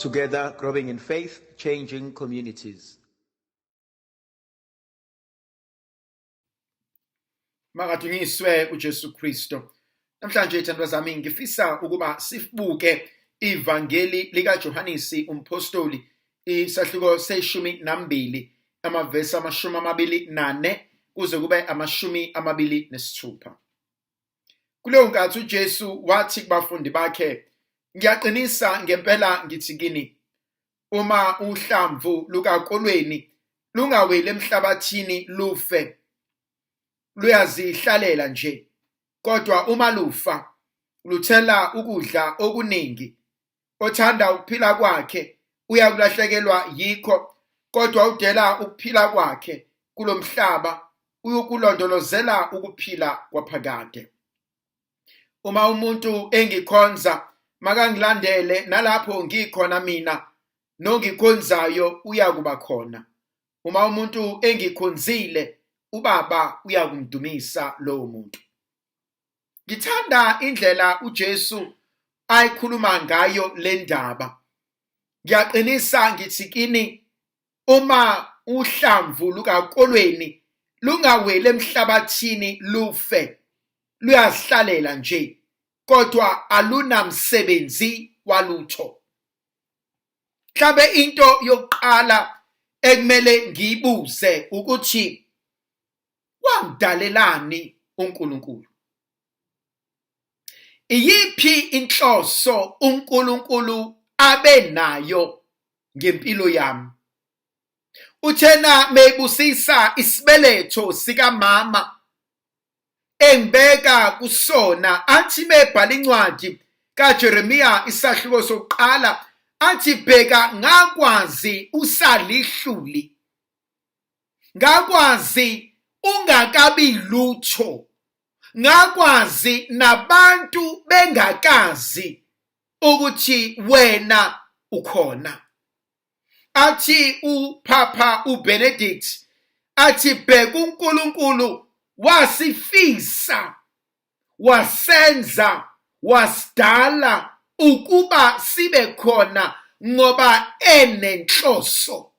Together, growing in faith, changing communities. Makadunyiswe uJesu Kristu. Namhlanje thandwa zami ngifisa ukuba sibuke ivangeli likaJohanisi umpostoli isahluko se-12 amavesi 24 kuze kube 26. Kuleyo nkathi uJesu wathi kubafundi bakhe, ngiyaqinisa ngempela ngithi kini, uma uhlamvu lukakolweni lungaweli emhlabathini lufe, luyazihlalela nje, kodwa uma lufa luthela ukudla okuningi. Othanda ukuphila kwakhe uyakulahlekelwa yikho, kodwa udela ukuphila kwakhe kulomhlaba uyokulondolozela ukuphila kwaphakade. Uma umuntu engikhonza makangilandele, nalapho ngikhona mina nongikhonzayo uyakuba khona. Uma umuntu engikhonzile, uBaba uyakumdumisa lowo muntu. Ngithanda indlela uJesu ayikhuluma ngayo le ndaba. Ngiyaqinisa ngithi kini, uma uhlamvu lukakolweni lungaweli emhlabathini lufe, luyazihlalela nje, kodwa alunamsebenzi walutho. Mhlambe into yokuqala ekumele ngiyibuze ukuthi wangidalelani uNkulunkulu? Iyiphi inhloso uNkulunkulu abe nayo ngempilo yami? Uthena meyibusisa isibeletho sikamama engibeka kusona, athi mebhala incwadi kaJeremiya isahluko sokuqala, athi bheka ngakwazi usalihluli, ngakwazi ungakabi lutho, ngakwazi nabantu bengakazi ukuthi wena ukhona. Athi uPapa uBenedict, athi bheka uNkulunkulu wasifisa, wasenza, wasidala ukuba sibe khona ngoba enenhloso.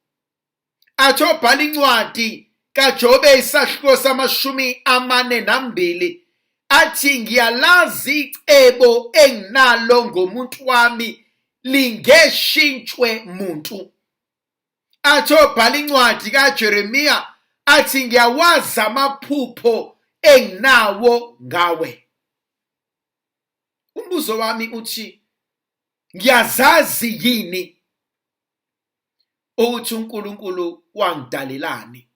Athi obhala incwadi kaJobe isahluko sama-42, athi ngiyalazi icebo enginalo ngomuntu wami lingeshintshwe muntu. Athi obhala incwadi kaJeremiya, athi ngiyawazi amaphupho enginawo ngawe. Umbuzo wami uthi, ngiyazazi yini ukuthi uNkulunkulu wangidalelani?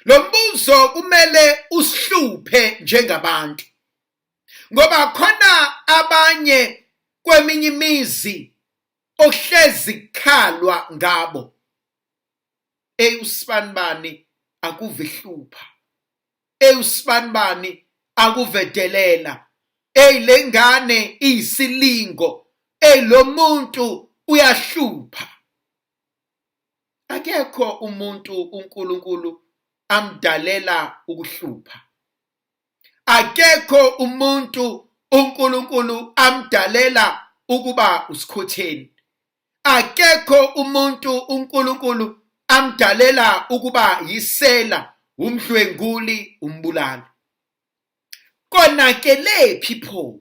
Lo mbuzo kumele usihluphe njengabantu, ngoba khona abanye kweminye imizi ohlezi kukhalwa ngabo. Ey usibanibani akuve hlupha, ey usibanibani akuvedelela, ey lengane iyisilingo, ey lo muntu uyahlupha. Akekho umuntu uNkulunkulu amdalela ukuhlupha. Akekho umuntu uNkulunkulu amdalela ukuba usikhotheni. Akekho umuntu uNkulunkulu amdalela ukuba yisela, umdlwenguli, umbulali. Konakelephi pho?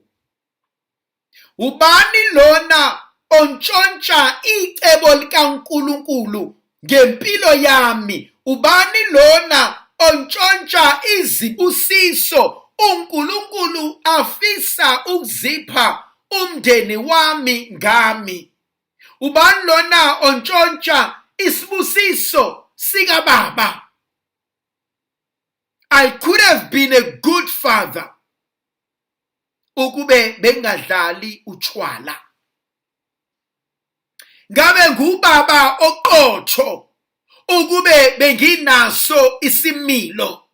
Ubani lona ontshontsha icebo likaNkulunkulu ngempilo yami? Ubani lona ontshontsha izibusiso uNkulunkulu afisa ukuzipha umndeni wami ngami? Ubani lona ontshontsha isibusiso sikababa? I could have been a good father ukube bengadlali utshwala. Ngabe ngubaba oqotho ukube benginaso isimilo.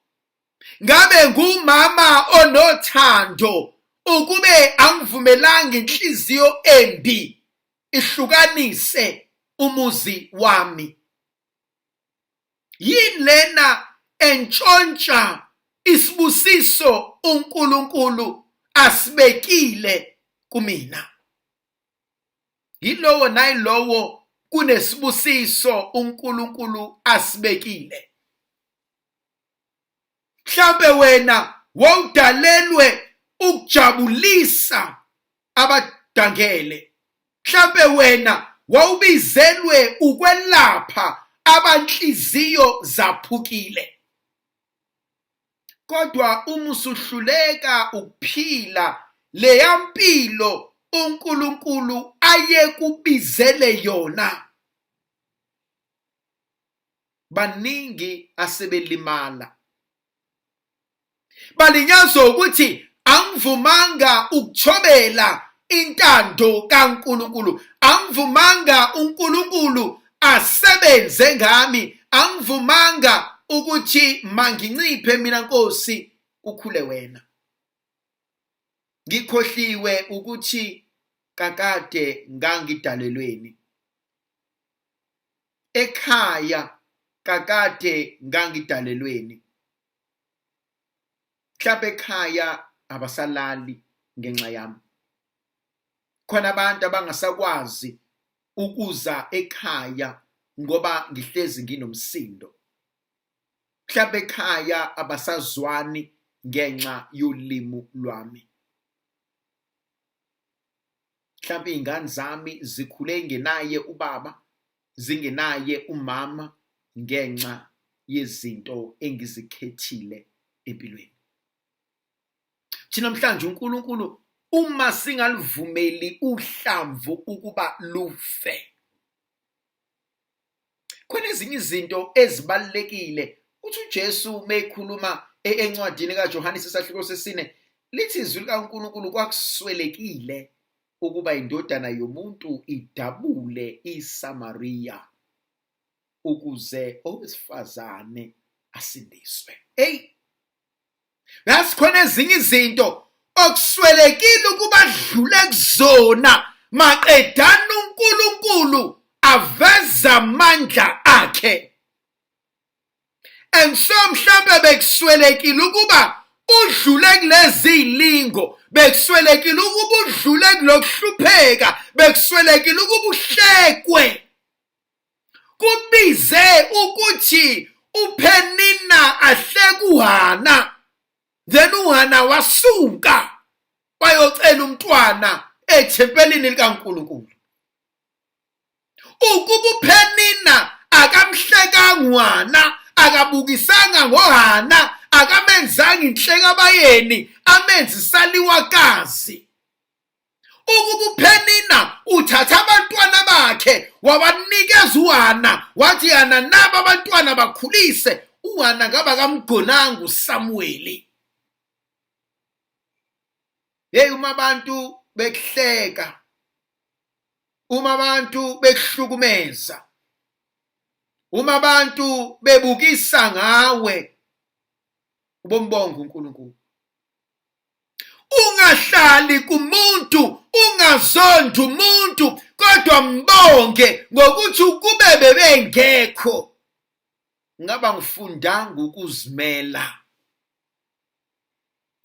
Ngabe ngumama onothando ukube angivumelanga inhliziyo embi ihlukanise umuzi wami. Yini lena entshontsha isibusiso uNkulunkulu asibekile kumina? Yilowo nayilowo kunesibusiso uNkulunkulu asibekile. Mhlambe wena wawudalelwe ukujabulisa abadangele. Mhlambe wena wawubizelwe ukwelapha abanhliziyo zaphukile. Kodwa uma usuhluleka ukuphila leya mpilo uNkulunkulu ayekubizele yona, baningi asebelimala. Balinyazwa ukuthi angivumanga ukuthobela intando kaNkulunkulu, angivumanga uNkulunkulu asebenze ngami, angivumanga ukuthi manginciphe mina Nkosi kukhule wena. Ngikhohliwe ukuthi kakade ngangidalelweni. Ekhaya kakade ngangidalelweni. Mhlawumbe ekhaya abasalali ngenxa yami. Khona abantu abangasakwazi ukuza ekhaya ngoba ngihlezi nginomsindo. Mhlawumbe ekhaya abasazwani ngenxa yolimu lwami. Mhlawumbe iy'ngane zami zikhule ngenaye ubaba, zingenaye umama ngenxa yezinto engizikhethile empilweni. Thina namhlanje uNkulunkulu uma singalivumeli uhlamvu ukuba lufe. Khona ezinye izinto ezibalulekile uthi uJesu mekhuluma encwadini kaJohane isahluko sesine lithi izwi likaNkulunkulu kwakuswelekile ukuba indodana yomuntu idabule iSamariya ukuze owesifazane asindiswe. Hey, yazi khona ezinye izinto okuswelekile ukuba dlule kuzona maqedana uNkulunkulu aveza amandla akhe. And so mhlambe bekuswelekile ukuba udlule kulezi zilingo, bekuswelekile ukuba udlule kulokuhlupheka, bekuswelekile ukuba uhlekwe. Kubize ukuthi uPhenina ahleke uHana, then uHana wasuka wayocela umntwana ethempelini likaNkulunkulu. Ukuba uPhenina akamhlekanga uHana, akabukisanga ngoHana, akamenzanga inhlekabayeni, amenze isaliwakazi. Ukuba uPhenina uthatha abantwana bakhe wabanikeza uHana, wathi Hana naba abantwana bakhulise, uHana ngaba kamgonanga uSamuweli. Hey, uma abantu bekuhleka, uma abantu bekuhlukumeza, uma abantu bebukisa ngawe, ubombonga uNkulunkulu. Ungahlali kumuntu, ungazondi umuntu, kodwa mbonge ngokuthi ukube bebengekho ngaba ngifundanga ukuzimela.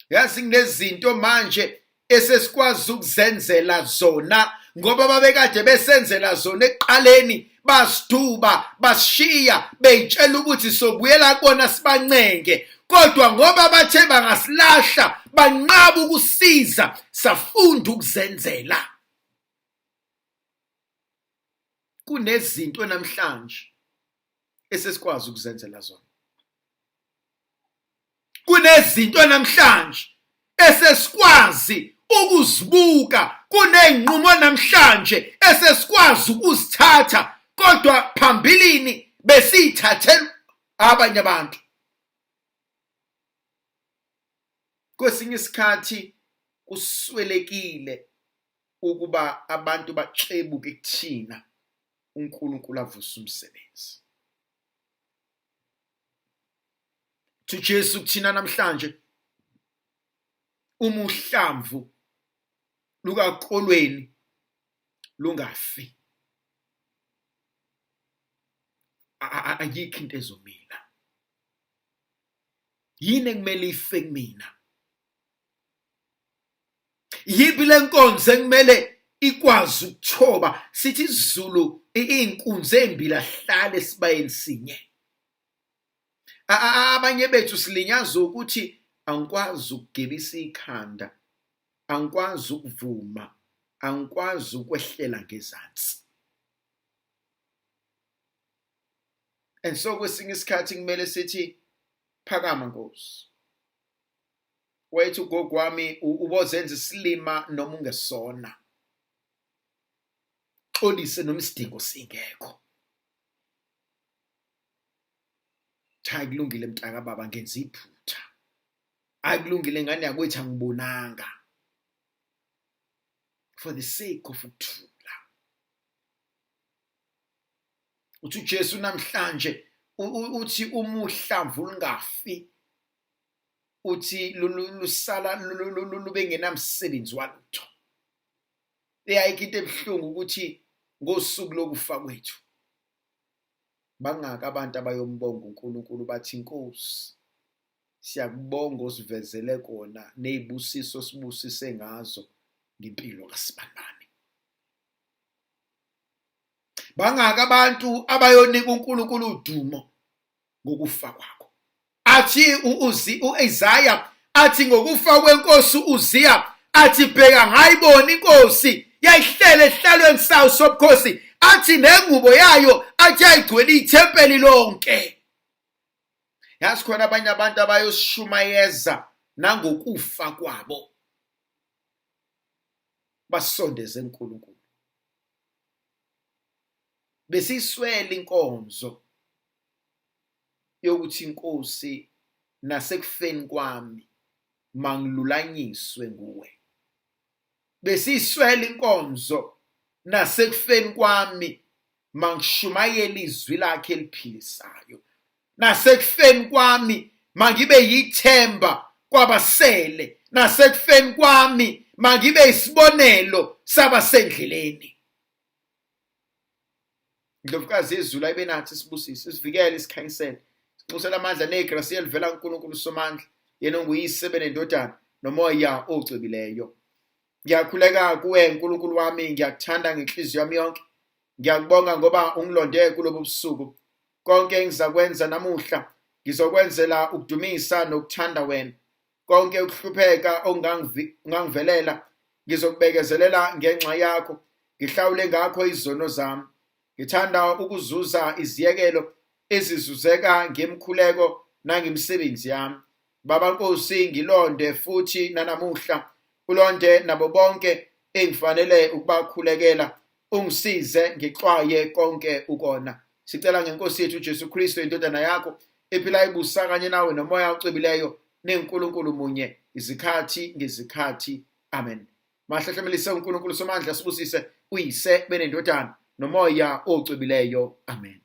Yazi kunezinto manje esesikwazi ukuzenzela zona ngoba babekade besenzela zona ekuqaleni, basiduba basishiya beyitshela ukuthi sobuyela kubona sibancenge, kodwa ngoba bathe bangasilahla banqaba ukusiza, safunda ukuzenzela. Kunezinto namhlanje esesikwazi ukuzenzela zona. Kunezinto namhlanje esesikwazi ukuzibuka, kuney'nqumo namhlanje esesikwazi ukuzithatha, kodwa phambilini besiyithathela abanye abantu. Kwesinye isikhathi kuswelekile ukuba abantu baxebuke kuthina, uNkulunkulu avuse umsebenzi. Ujesu kuthina namhlanje, uma uhlamvu lukakolweni lungafi, ayikho into ezomila. Yini ekumele ife kumina? Yiphi le nkonzo ekumele Ikwazi ukuthoba sithi isiZulu iy'nkunzi ey'mbili ahlale esibayeni sinye. Abanye bethu silinyazwa ukuthi angikwazi ukugebisa ikhanda, angikwazi ukuvuma, angikwazi ukwehlela ngezansi. And so kwesinye isikhathi kumele sithi phakama Nkosi. Wayethi ugogo wami ubozenza isilima noma ungesona. Xolise noma isidingo singekho. Cha kulungile mntaka baba ngenza iphutha. Hayi kulungile ngane yakwethu angibonanga. For the sake of ukuthula. Uthi uJesu namhlanje uthi uma uhlamvu lungafi uthi lusala lube ngenamsebenzi walutho. Eyayikho into ebuhlungu ukuthi ngosuku lokufa kwethu bangaki abantu abayombonga uNkulunkulu bathi Nkosi siyakubonga osivezele kona nezibusiso sibusise ngazo ngempilo kaSibanibani. Bangaki abantu abayonika uNkulunkulu udumo ngokufa kwakho. Athi uIsaya athi ngokufa kwenkosi uZiya athi bheka ngayibona inkosi yayihlele esihlalweni sayo sobukhosi athi nengubo yayo athi yayigcwele ithempeli lonke. Yazi khona abanye abantu abayosishumayeza nangokufa kwabo basondeze kuNkulunkulu. Besiyiswele inkonzo yokuthi inkosi nasekufeni kwami mangilulanyiswe nguwe. Besiyiswele inkonzo nasekufeni kwami mangishumayele izwi lakhe eliphilisayo. Nasekufeni kwami mangibe yithemba kwabasele. Nasekufeni kwami mangibe isibonelo sabasendleleni. Ndlovukazi yezulu ayibe nathi sibusise isivikele isikhanyisele sinxusela amandla negrasi elivela kuNkulunkulu Somandla yena onguyise benendodana nomoya ocwebileyo. Ngiyakhuleka kuwe Nkulunkulu wami, ngiyakuthanda ngenhliziyo yami yonke. Ngiyakubonga ngoba ungilonde kulobu busuku. Konke engizakwenza namuhla ngizokwenzela ukudumisa nokuthanda wena. Konke ukuhlupheka okungangivelela ngizokubekezelela ngenxa yakho, ngihlawule ngakho izono zami. Ngithanda ukuzuza iziyekelo ezizuzeka ngemikhuleko nangemisebenzi yami. Baba Nkosi, ngilonde futhi nanamuhla, ulonde nabo bonke engifanele ukubakhulekela, ungisize ngixwaye konke ukona. Sicela ngeNkosi yethu uJesu Kristu indodana yakho ephila ibusa kanye nawe nomoya ocwebileyo neNkulunkulu munye izikhathi ngezikhathi. Amen. Mahlahlemelise uNkulunkulu Somandla sibusise uyise benendodana nomoya ocwebileyo. Amen.